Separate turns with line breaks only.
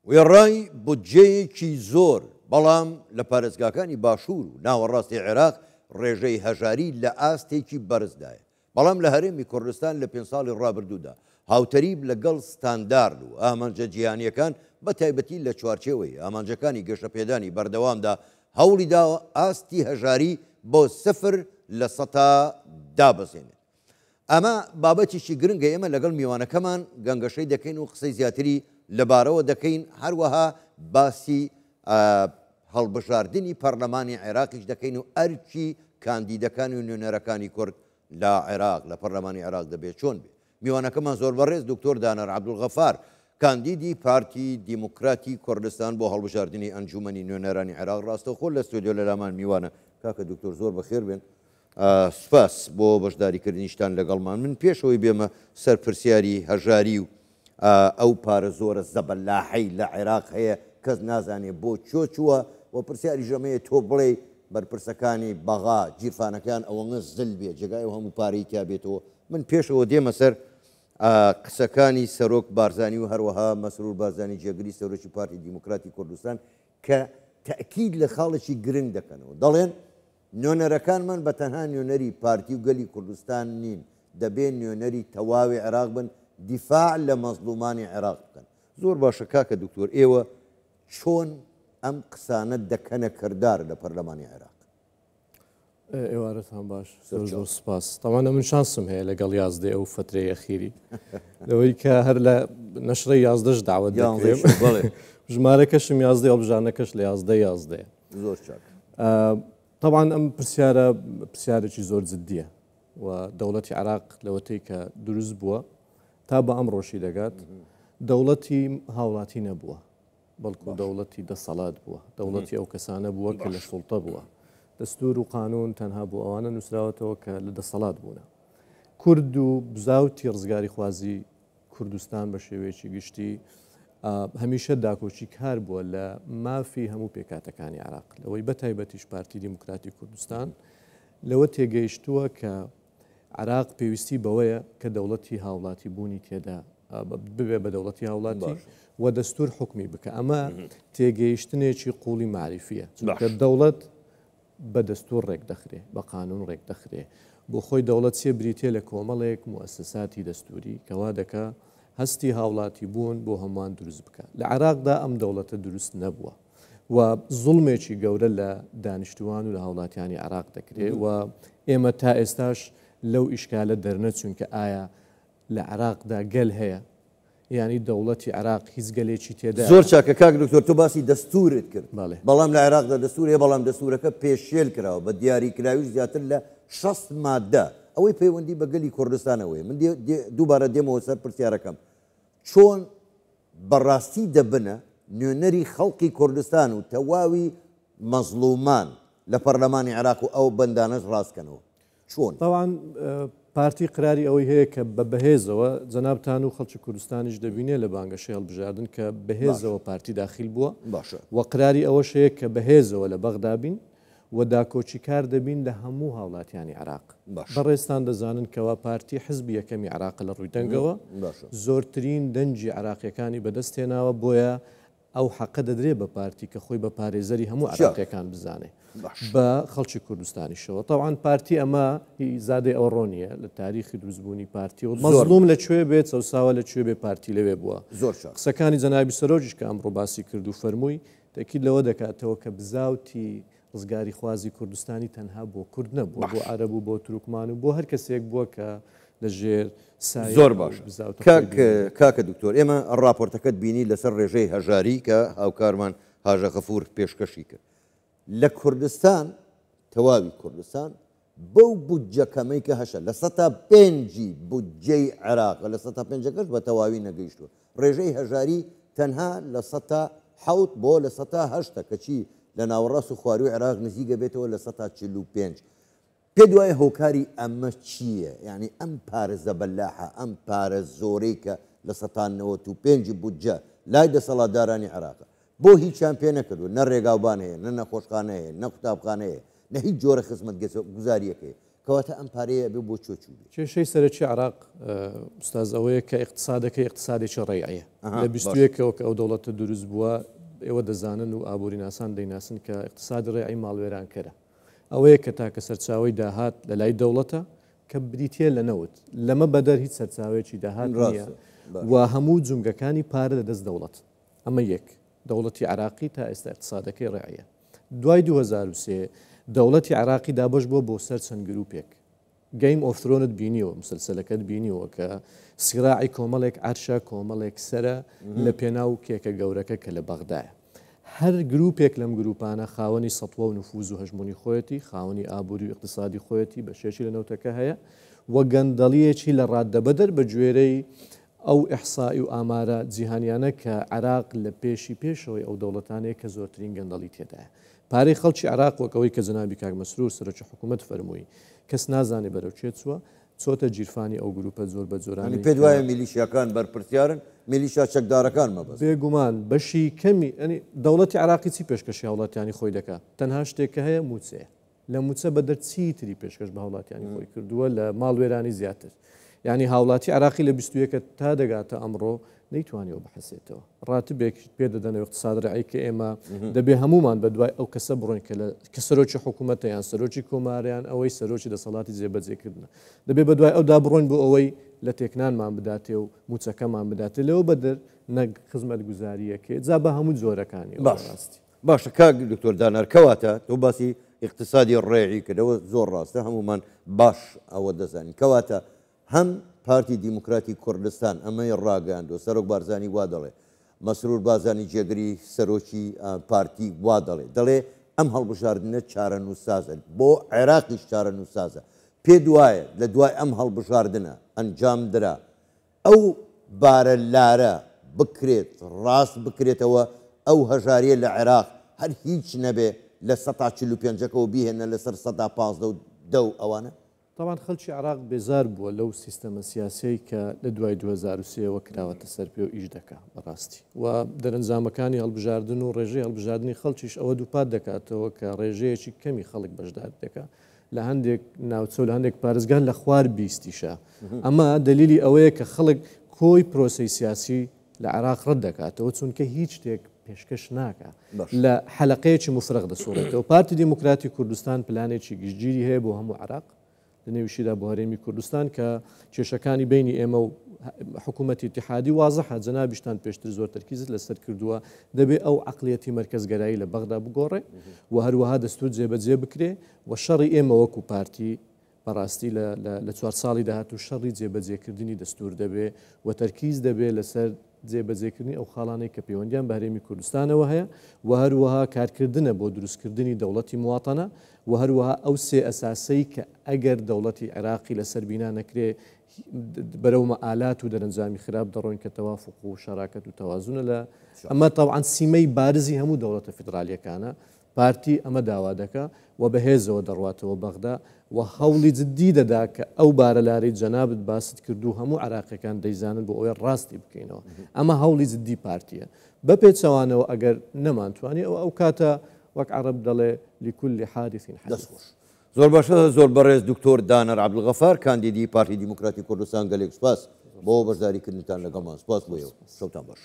وێڕای بودجەیەکی زۆر، بەڵام لە پارێزگاکانی باشوور و ناوەڕاستی عێراق ڕێژەی هەژاری لە ئاستێکی بەرزدایە، بەڵام لە هەرێمی کوردستان لە پێنج ساڵی ڕابردوودا هاوتەریب لەگەڵ ستاندارد و ئامانجە جیهانییەکان بە تایبەتی لە چوارچێوەی ئامانجەکانی گەشەپێدانی بەردەوامدا هەوڵی داوە ئاستی هەژاری بۆ سفر لەسەتا دابەزێنێت. ئەمە بابەتێکی گرنگە ئێمە لەگەڵ میوانەکەمان گەنگەشەی دەکەین و قسەی زیاتری لەبارەوە دەکەین، هەروەها باسی هەڵبژاردنی پەرلەمانی عێراقیش دەکەین و ئەرکی کاندیدەکان و نوێنەرەکانی کورد لە عێراق لە پەرلەمانی عێراق دەبێت چۆن بێ. میوانەکەمان زۆر بەڕێز دکتۆر دانەر عەبدولغەفار کاندیدی پارتی دیموکراتی کوردستان بۆ هەڵبژاردنی ئەنجومەنی نوێنەرانی عێراق ڕاستەوخۆ لە ستۆدیۆ لەلامان میوانە. کاکە دکتۆر زۆر بەخێر بێن. سوپاس بۆ بەشداریکردنیشتان لەگەڵمان. من پێش ئەوەی بێمە سەر پرسیاری هەژاری و ئەو پارە زۆرە زەبەلاحەی لە عێراق هەیە کەس نازانێ بۆ کوێ چووە و پرسیاریش ئەمەیە تۆ بڵێی بەرپرسەکانی بەغا گیرفانەکەیان ئەوەنە زل بێ جێگای ئەو هەموو پارەی تیا بێتەوە. من پێش ئەوە دێمە سەر قسەکانی سەرۆک بارزانی و هەروەها مەسرور بارزانی جێگری سەرۆکی پارتی دیموکراتی کوردستان کە تەئکید لە خاڵێکی گرنگ دەکەنەوە دەڵێن نوێنەرەکانمان بە تەنها نوێنەری پارتی و گەلی کوردستان نین، دەبێ نوێنەری تەواوی عێراق بن، دیفاع لە مەزڵومانی عێراق بکەن. زۆر باشە کاکە دکتۆر ئێوە چۆن ئەم قسانە دەکەنە کردار لە پەرلەمانی عێراق؟
ئێوارەتان باش زۆر زۆر سپاس. تاوانە من شانسم هەیە لەگەڵ یازدەی ئەو فترەی ئەخیری لەوەی کە هەر لە نەشرەی یازدەش داوت دەکرێم ژمارەکەشم یازدەی هەڵبژاردنەکەش لە یازدە یازدەیە.
زۆر چاک.
تەبعەن ئەم پرسیارە پرسیارێکی زۆر جدیە و دەوڵەتی عراق لەوەتەی کە دروست بووە تا بە ئەمڕۆشی دەگات دەوڵەتی هاوڵاتی نەبووە بەڵکو دەوڵەتی دەسەڵات بووە دەوڵەتی ئەو کەسانە بووە کە لە سوڵتە بووە دەستور و قانون تەنها بۆ ئەوانە نووسراوەتەوە کە لە دەسەڵات بوونە کورد و بزاوتی ڕزگاری خوازی کوردستان بە شێوەیەکی گشتی هەمیشە داکۆکی کار بووە لە مافی هەموو پێکاتەکانی عراق لەوەی بە تایبەتیش پارتی دیموکراتی کوردستان لەوە تێگەیشتووە کە عراق پێویستی بەوەیە کە دەوڵەتی هاوڵاتی بوونی تێدا ببێ بە دەوڵەتی هاوڵاتی و دەستور حکومی بکە ئەمە تێگەیشتنێکی قوڵی معریفیە چونکە دەوڵەت بە دەستوور ڕێک دەخرێ، بە قانوون ڕێک دەخرێ. بۆ خۆی دەوڵەت چیە بریتیە لە کۆمەڵێک موئەسەساتی دەستووری کە وا دەکا هەستی هاوڵاتی بوون بۆ هەمووان دروست بکا. لە عێراقدا ئەم دەوڵەتە دروست نەبووە و زوڵمێکی گەورە لە دانیشتووان و لە هاوڵاتیانی عێراق دەکرێ و ئێمە تا ئێستاش لەو ئیشکالە دەرنەچووین کە ئایا لە عێراقدا گەل هەیە یانی دەوڵەتی عێراق هیچ گەلێکی تێدایە؟
زۆر چاکە کاک دکتۆر تۆ باسی دەستورت کرد بەڵام لە عێراقدا دەستور هەیە بەڵام دەستورەکە پێشێل کراوە بە دیاری کراویش زیاتر لە 60 مادە ئەوەی پەیوەندی بە گەلی کوردستانەوەیە من دووبارە دێمەوە سەر پرسیارەکەم چۆن بەڕاستی دەبنە نوێنەری خەڵکی کوردستان و تەواوی مەزڵومان لە پەرلەمانی عێراق و ئەو بەندانەش ڕاستکەنەوە چۆن؟
تەوان پارتی قراری ئەوەی هەیە کە بە بەهێزەوە جەنابتان و خەڵکی کوردستانیش دەبینێ لە بانگەشەی هەڵبژاردن کە بەهێزەوە پارتی داخیل بووە
باشە
و قراری ئەوەش هەیە کە بەهێزەوە لە بەغدا بین و داکۆکیکار دەبین لە هەموو هاوڵاتیانی عێراق.
باشە.
بەڕێزتان دەزانن کەوا پارتی حزبی یەکەمی عێراقە لە ڕووی دەنگەوە
باشە.
زۆرترین دەنگی عێراقیەکانی بەدەست هێناوە بۆیە ئەو حەقە دەدرێ بە پارتی کە خۆی بە پارێزەری هەموو عێراقیەکان بزانێ بە خەڵکی کوردستانیشەوە. تەبعەن پارتی ئەمە هی زادەی ئەوڕۆ نییە، لە تاریخی دروستبوونی پارتی و مەزڵوم لە کوێ بێ، چەوساوە لە کوێ بێ پارتی لەوێ بووە. قسەکانی جەنابی سەرۆکیش کە ئەمڕۆ باسی کرد و فەرمووی، تەئکید لەوە دەکاتەوە کە بزاوتی ڕزگاریخوازی کوردستانی تەنها بۆ کورد نەبووە، بۆ عەرەب و بۆ تورکمان و بۆ هەر کەسێک بووە کە لە ژێر سایەی
زۆر
ئەو
باشە
بزاوتە خۆی
کاک
بینیوە.
کاکە دکتۆر ئێمە ڕاپۆرتەکەت بینی لەسەر ڕێژەی هەژاری کە هاوکارمان هاژە غەفور پێشکەشی کرد لە کوردستان تەواوی کوردستان بەو بودجە کەمەی کە هەشە 5% ی بودجەی عێراق 5%ەکەش بە تەواوی نەگەیشتووە ڕێژەی هەژاری تەنها 7% بۆ 8%ە کەچی لە ناوەڕاست و خوارووی عێراق نزیک ئەبێتەوە 45%. پێت وایە هۆکاری ئەمە چییە؟ یانی ئەم پارە زەبەلاحە، ئەم پارە زۆرەی کە 95% ی بودجە لای دەسەڵاتدارانی عێراقە، بۆ هیچیان پێ نەکردووە، نە ڕێگاوبان هەیە، نە نەخۆشخانە هەیە، نە قوتابخانە هەیە، نە هیچ جۆرە خزمەتگوزارییەک هەیە. کەواتە ئەم پارەیە ئەبێ بۆ کوێ چووبێ؟
کێشەی سەرەکی عێراق ئوستاز ئەوەیە کە ئیقتسادەکەی ئیقتسادێکی ڕەیعیە. لە 21ەوە کە ئەو دەوڵەتە دروست بووە ئێوە دەزانن و ئابووریناسان دەیناسن کە ئیقتسادی ڕەیعی ماڵوێرانکەرە. ئەوەیە کە تاکە سەرچاوەی داهات لە لای دەوڵەتە کە بریتییە لە نەوت. لەمە بەدەر هیچ سەرچاوەیەکی داهات نییە و هەموو جومگەکانی پارە لە دەست دەوڵەت. ئەمە یەک. دەوڵەتی عێراقی تا ئێستا ئیقتسادەکەی ڕەیعیە. دوای 2003 دەوڵەتی عێراقی دابەش بووە بۆ سەر چەند گروپێک. Game of Thrones ت بینیوە، مسەلسەلەکەت بینیوە کە سیراعی کۆمەڵێک عەرشە، کۆمەڵێک سەرە لە پێناو کێکە گەورەکە کە لە بەغدایە. هەر گروپێک لەم گروپانە خاوەنی سەتوە و نفوز و هەژموونی خۆیەتی، خاوەنی ئابووری و ئیقتسادی خۆیەتی، بەشێکی لە نەوتەکە هەیە و گەندەڵییەکی لە ڕاددەبەدەر بە گوێرەی ئەو ئیحسائی و ئامارە جیهانیانە کە عێراق لە پێشی پێشەوەی ئەو دەوڵەتانەیە کە زۆرترین گەندەڵی تێدایە. پارەی خەڵکی عێراق وەک ئەوەی کە جەنابی کاک مەسرور سەرۆکی حکوومەت فەرمووی کەس نازانێ بەرەو کوێ چووە، چۆتە گیرفانی ئەو گرووپە جۆر بە جۆرانەی
یانی پێت
کە.
وایە میلیشیاکان بەرپرسیارن؟ میلیشیا چەکدارەکان مەبەستمە.
بێگومان بەشی کەمی یانی دەوڵەتی عێراقی چی پێشکەشی هاوڵاتیانی خۆی دەکا؟ تەنها شتێک کە هەیە مووچەیە. لە مووچە بەدەر چیی تری پێشکەش بە هاوڵاتیانی خۆی کردووە لە ماڵوێرانی زیاتر؟ یانی هاوڵاتی عێراقی لە 21 تا دەگاتە ئەمڕۆ نەیتوانیوە بحەسێتەوە. ڕاتبێکیشت پێ دەدەنەوە اقتصاد رعی کە ئێمە دەبێ هەمومان بە دوای ئەو کەسە بڕۆین کە لە کە سەرۆکی حکوومەتە یان سەرۆکی کۆماریان ئەوەی سەرۆکی دەسەڵاتی جێبەجێکردنە دەبێ بە دوای ئەودا بڕۆین بۆ ئەوەی لە تێکنانمان بداتێ و مووچەکەمان بداتێ لەوە بەدەر نەک خزمەتگوزارییەکێ جا بە هەموو جۆرەکانی
باش
ڕاستی.
باشە کاک دکتۆر دانار کەواتە تۆ باسی ئیقتسادی ڕێعی کرد ئەوە زۆر ڕاستە هەموومان باش ئەوە دەزانین کەواتە هەم پارتی دیموکراتی کوردستان ئەمەی ڕاگەیاندووە سەرۆک بارزانی وا دەڵێ مەسرور بازانی جێگری سەرۆکی پارتی وا دەڵێ دەڵێ ئەم هەڵبژاردنە چارەنووسسازە بۆ عێراقیش چارەنووسسازە پێت وایە لە دوای ئەم هەڵبژاردنە ئەنجام درا ئەو بارە لارە بکرێت ڕاست بکرێتەوە ئەو هەژاریە لە عێراق هەر هیچ نەبێ لە سەتا 45ەکەوە بیهێنە لەسەر سەتا 15 و دە و ئەوانە؟
تەبعەن خەڵکی عێراق بێزار بووە لەو سیستەمە سیاسیەی کە لە دوای 2003 ەوە کراوەتە سەر پێ و ئیش دەکا بەڕاستی و دەرەنجامەکانی هەڵبژاردن و ڕێژەی هەڵبژاردنی خەڵکیش ئەوە دووپات دەکاتەوە کە ڕێژەیەکی کەمی خەڵک بەشداری دەکا لە هەندێک ناوچە و لە هەندێک پارێزگا لە خوار بیستیشە. ئەمە دەلیلی ئەوەیە کە خەڵک کۆی پرۆسەی سیاسی لە عێراق ڕەت دەکاتەوە، چونکە هیچ شتێک پێشکەش ناکا. لە حەلەقەیەکی موفرەغ دەسوڕێتەوە. پارتی دیموکراتی کوردستان پلانێکی گشتگیری هەیە بۆ هەموو عێراق، لە نێویشیدا بۆ هەرێمی کوردستان کە کێشەکانی بەینی ئێمە و حکوومەتی ئیتیحادی وازحە، جەنابیشتان پێشتر زۆر تەرکیزت لەسەر کردووە، دەبێ ئەو عەقڵیەتی مەرکەزگەرایی لە بەغدا بگۆڕێ و هەروەها دەستوور جێبەجێ بکرێ و شەڕی ئێمە وەکو پارتی بەڕاستی لە چوار ساڵی داهاتوو شەڕی جێبەجێکردنی دەستوور دەبێ و تەرکیز دەبێ لەسەر جێبەجێکردنی ئەو خاڵانەی کە پەیوەندیان بە هەرێمی کوردستانەوە هەیە و هەروەها کارکردنە بۆ دروستکردنی دەوڵەتی مواتەنە و هەروەها ئەو سێ ئەساسەی کە ئەگەر دەوڵەتی عێراقی لەسەر بینا نەکرێ بەرەو مەئالات و دەرەنجامی خراپ دەڕۆین کە تەوافق و شەراکەت و تەوازونە لە ئەمە تەبعەن سیمەی بارزی هەموو دەوڵەتە فیدرالیەکانە پارتی ئەمە داوا دەکا و بە هێزەوە دەڕواتەوە بەغدا و هەوڵی جدی دەدا کە ئەو بارە لارەی جەنابت باست کرد و هەموو عێراقیەکان دەیزانن بۆ ئەوەی ڕاستی بکەینەوە ئەمە هەوڵی جدی پارتیە بە پێچەوانەوە ئەگەر نەمانتوانی ئەوە ئەو کاتە وەک عەڕەب دەڵێ لکل حادث حدیث.
دەست خۆش. زۆر باشە زۆر بەڕێز دکتۆر دانەر عەبدولغەفار کاندیدی پارتی دیموکراتی کوردستان گەلێک سوپاس بۆ بەشداری کردنتان لەگەڵمان سوپاس بۆ ئێوە شەوتان باش.